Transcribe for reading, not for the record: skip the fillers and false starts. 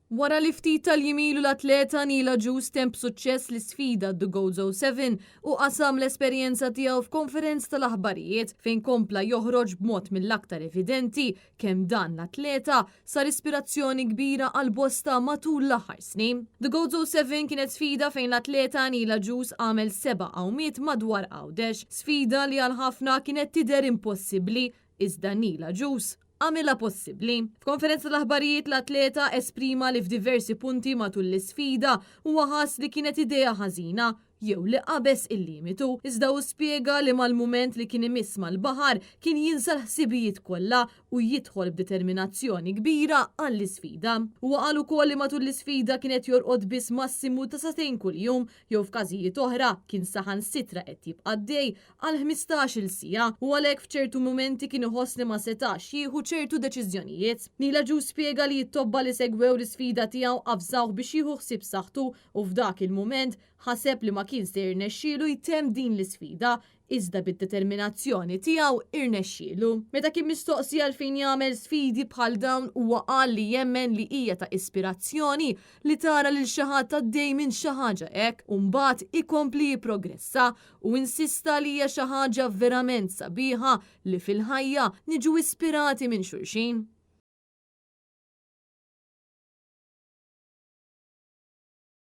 Wara li ftit tal-jiem ilu l-atleta Neil Agius temm b'suċċess l-isfida The Gozo 7 u qasam l-esperjenza tiegħu f'konferenza tal-aħbarijiet fejn kompla joħroġ b'mod mill-aktar evidenti kemm dan l-atleta sar ispirazzjoni kbira għal bosta matul l-aħħar snin. The Gozo 7 kienet sfida fejn l-atleta Neil Agius għamel seba' għawmiet madwar Għawdex, sfida li għal ħafna kienet tidher impossibbli iżda Neil Agius għamilha possibbli. F'konferenza tal-aħbarijiet l-atleta esprima li f'diversi punti matul l-isfida huwa ħass li kienet idea ħażina jew li qabeż il-limitu, iżda hu spjega li mal-mument li kien imiss mal-baħar kien jinsa l-ħsibijiet kollha u jidħol b'determinazzjoni kbira għall-isfida. Huwa qal ukoll li matul l-isfida kien qed jorqod biss massimu ta' sagħtejn kuljum jew f'każijiet oħra kien saħansitra qed jibqa' għaddej għal 15-il siegħa u għalhekk f'ċertu mumenti kien iħoss li ma setax jieħu ċertu deċiżjonijiet. Neil Agius spjega li t-tobba li segwew l-isfida tiegħu avżawh biex jieħu ħsieb saħħtu u f'dak il-mument ħaseb li ma kien se jirnexxielu jtemm din l-isfida iżda bid-determinazzjoni tiegħu irnexxielu. Meta kien mistoqsi għalfejn jagħmel sfidi bħal dawn huwa qal li jemmen li hija ta' ispirazzjoni li tara lil xi ħadd għaddej minn xi ħaġa hekk u mbagħad ikompli jipprogressa u insista li hija xi ħaġa verament sabiħa li fil-ħajja niġu ispirati minn xulxin.